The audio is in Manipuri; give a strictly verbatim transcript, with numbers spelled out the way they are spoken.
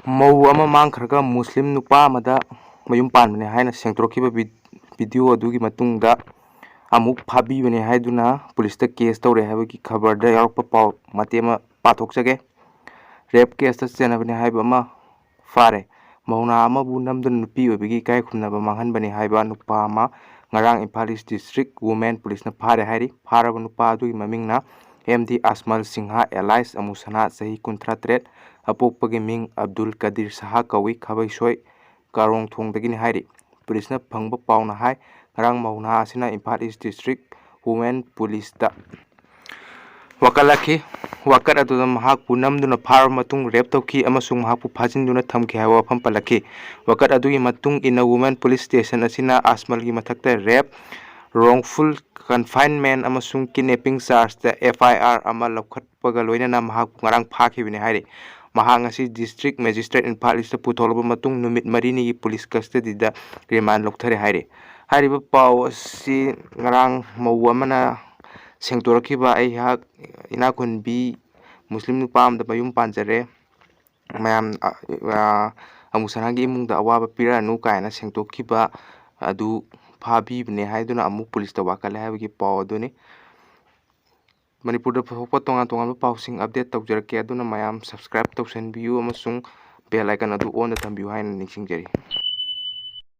ꯃꯧ ꯑꯃ ꯃꯥꯡꯈ꯭ꯔꯒ ꯃꯨꯁꯂꯤꯝ ꯅꯨꯄꯥ ꯑꯃꯗ ꯃꯌꯨꯝ ꯄꯥꯟꯕꯅꯦ ꯍꯥꯏꯅ ꯁꯦꯡꯗꯣꯔꯛꯈꯤꯕ ꯚꯤ-, ꯚꯤꯗꯤꯑꯣ ꯑꯗꯨꯒꯤ ꯃꯇꯨꯡꯗ ꯑꯃꯨꯛ ꯐꯥꯕꯤꯕꯅꯦ ꯍꯥꯏꯗꯨꯅ ꯄꯨꯂꯤꯁꯇ ꯀꯦꯁ ꯇꯧꯔꯦ ꯍꯥꯏꯕꯒꯤ ꯈꯕꯔꯗ ꯌꯥꯎꯔꯛꯄ ꯄꯥꯎ ꯃꯇꯦꯛ ꯑꯃ ꯄꯥꯊꯣꯛꯆꯒꯦ꯫ ꯔꯦꯞ ꯀꯦꯁꯇ ꯆꯦꯟꯅꯕꯅꯦ ꯍꯥꯏꯕ ꯑꯃ ꯐꯥꯔꯦ꯫ ꯃꯧꯅꯥ ꯑꯃꯕꯨ ꯅꯝꯗꯨꯅ ꯅꯨꯄꯤ ꯑꯣꯏꯕꯒꯤ ꯏꯀꯥꯏ ꯈꯨꯝꯅꯕ ꯃꯥꯡꯍꯟꯕꯅꯤ ꯍꯥꯏꯕ ꯅꯨꯄꯥ ꯑꯃ ꯉꯔꯥꯡ ꯏꯝꯐꯥꯜ ꯏꯁ ꯗꯤꯁꯇ꯭ꯔꯤꯛ ꯋꯨꯃꯦꯟ ꯄꯨꯂꯤꯁꯅ ꯐꯥꯔꯦ ꯍꯥꯏꯔꯤ꯫ ꯐꯥꯔꯕ ꯅꯨꯄꯥ ꯑꯗꯨꯒꯤ ꯃꯃꯤꯡꯅ ꯑꯦꯝ ꯗꯤ ꯑꯁꯃꯜ ꯁꯤꯡꯍ ꯑꯦꯂꯥꯏꯁ ꯑꯃꯨꯁꯅꯥ, ꯆꯍꯤ ꯀꯨꯟꯊ꯭ꯔꯥ ꯇꯔꯦꯠ, ꯑꯄꯣꯛꯄꯒꯤ ꯃꯤꯡ ꯑꯕꯗꯨꯜ ꯀꯗꯤꯔ ꯁꯍꯥ ꯀꯧꯏ, ꯈꯥꯕꯩꯁꯣꯏ ꯀꯥꯔꯣꯡꯊꯣꯡꯗꯒꯤꯅꯤ ꯍꯥꯏꯔꯤ꯫ ꯄꯨꯂꯤꯁꯅ ꯐꯪꯕ ꯄꯥꯎꯅ ꯍꯥꯏ, ꯉꯔꯥꯡ ꯃꯧꯅꯥ ꯑꯁꯤꯅ ꯏꯝꯐꯥꯜ ꯏꯁ ꯗꯤꯁꯇ꯭ꯔꯤꯛ ꯋꯨꯃꯦꯟ ꯄꯨꯂꯤꯁꯇ ꯋꯥꯀꯠꯂꯛꯈꯤ꯫ ꯋꯥꯀꯠ ꯑꯗꯨꯗ ꯃꯍꯥꯛꯄꯨ ꯅꯝꯗꯨꯅ ꯐꯥꯔꯕ ꯃꯇꯨꯡ ꯔꯦꯞ ꯇꯧꯈꯤ ꯑꯃꯁꯨꯡ ꯃꯍꯥꯛꯄꯨ ꯐꯥꯖꯤꯟꯗꯨꯅ ꯊꯝꯈꯤ ꯍꯥꯏꯕ ꯋꯥꯐꯝ ꯄꯜꯂꯛꯈꯤ꯫ ꯋꯥꯀꯠ ꯑꯗꯨꯒꯤ ꯃꯇꯨꯡ ꯏꯟꯅ ꯋꯨꯃꯦꯟ ꯄꯨꯂꯤꯁ ꯁ꯭ꯇꯦꯁꯟ ꯑꯁꯤꯅ ꯑꯁꯃꯜꯒꯤ ꯃꯊꯛꯇ ꯔꯦꯞ, ꯔꯣꯡꯐꯨꯜ ꯀꯟꯐꯥꯏꯟꯃꯦꯟ ꯑꯃꯁꯨꯡ ꯀꯤꯗꯅꯦꯄꯤꯡ ꯆꯥꯔꯖꯇ ꯑꯦꯐ ꯑꯥꯏ ꯑꯥꯔ ꯑꯃ ꯂꯧꯈꯠꯄꯒ ꯂꯣꯏꯅꯅ ꯃꯍꯥꯛꯄꯨ ꯉꯔꯥꯡ ꯐꯥꯈꯤꯕꯅꯤ ꯍꯥꯏꯔꯤ꯫ ꯃꯍꯥꯛ ꯉꯁꯤ ꯗꯤꯁꯇ꯭ꯔꯤꯛ ꯃꯦꯖꯤꯁꯇ꯭ꯔꯦꯠ ꯏꯝꯐꯥꯜ ꯏꯁꯇ ꯄꯨꯊꯣꯛꯂꯕ ꯃꯇꯨꯡ ꯅꯨꯃꯤꯠ ꯃꯔꯤꯅꯤꯒꯤ ꯄꯨꯂꯤꯁ ꯀꯁꯇꯗꯤꯗ ꯔꯤꯃꯥꯟ ꯂꯧꯊꯔꯦ ꯍꯥꯏꯔꯤ꯫ ꯍꯥꯏꯔꯤꯕ ꯄꯥꯎ ꯑꯁꯤ ꯉꯔꯥꯡ ꯃꯧ ꯑꯃꯅ ꯁꯦꯡꯗꯣꯔꯛꯈꯤꯕ, "ꯑꯩꯍꯥꯛ ꯏꯅꯥꯛꯈꯨꯟꯕꯤ ꯃꯨꯁꯂꯤꯝ ꯅꯨꯄꯥ ꯑꯃꯗ ꯃꯌꯨꯝ ꯄꯥꯟꯖꯔꯦ, ꯃꯌꯥꯝ, ꯑ, ꯑ, ꯑꯃꯨꯁꯅꯥꯒꯤ ꯏꯃꯨꯡꯗ ꯑꯋꯥꯕ ꯄꯤꯔꯛꯑꯅꯨ" ꯀꯥꯏꯅ ꯁꯦꯡꯗꯣꯛꯈꯤꯕ ꯑꯗꯨ ꯐꯥꯕꯤꯕꯅꯦ ꯍꯥꯏꯗꯨꯅ ꯑꯃꯨꯛ ꯄꯨꯂꯤꯁꯇ ꯋꯥꯀꯠꯂꯦ ꯍꯥꯏꯕꯒꯤ ꯄꯥꯎ ꯑꯗꯨꯅꯤ꯫ ꯃꯅꯤꯄꯨꯔꯗ ꯊꯣꯛꯄ ꯇꯣꯉꯥꯟ ꯇꯣꯉꯥꯟꯕ ꯄꯥꯎꯁꯤꯡ ꯑꯞꯗꯦꯠ ꯇꯧꯖꯔꯛꯀꯦ, ꯑꯗꯨꯅ ꯃꯌꯥꯝ ꯁꯕꯁꯀ꯭ꯔꯥꯏꯕ ꯇꯧꯁꯟꯕꯤꯌꯨ ꯑꯃꯁꯨꯡ ꯕꯦꯜ ꯑꯥꯏꯀꯟ ꯑꯗꯨ ꯑꯣꯟꯗ ꯊꯝꯕꯤꯌꯨ ꯍꯥꯏꯅ ꯅꯤꯡꯁꯤꯡꯖꯔꯤ꯫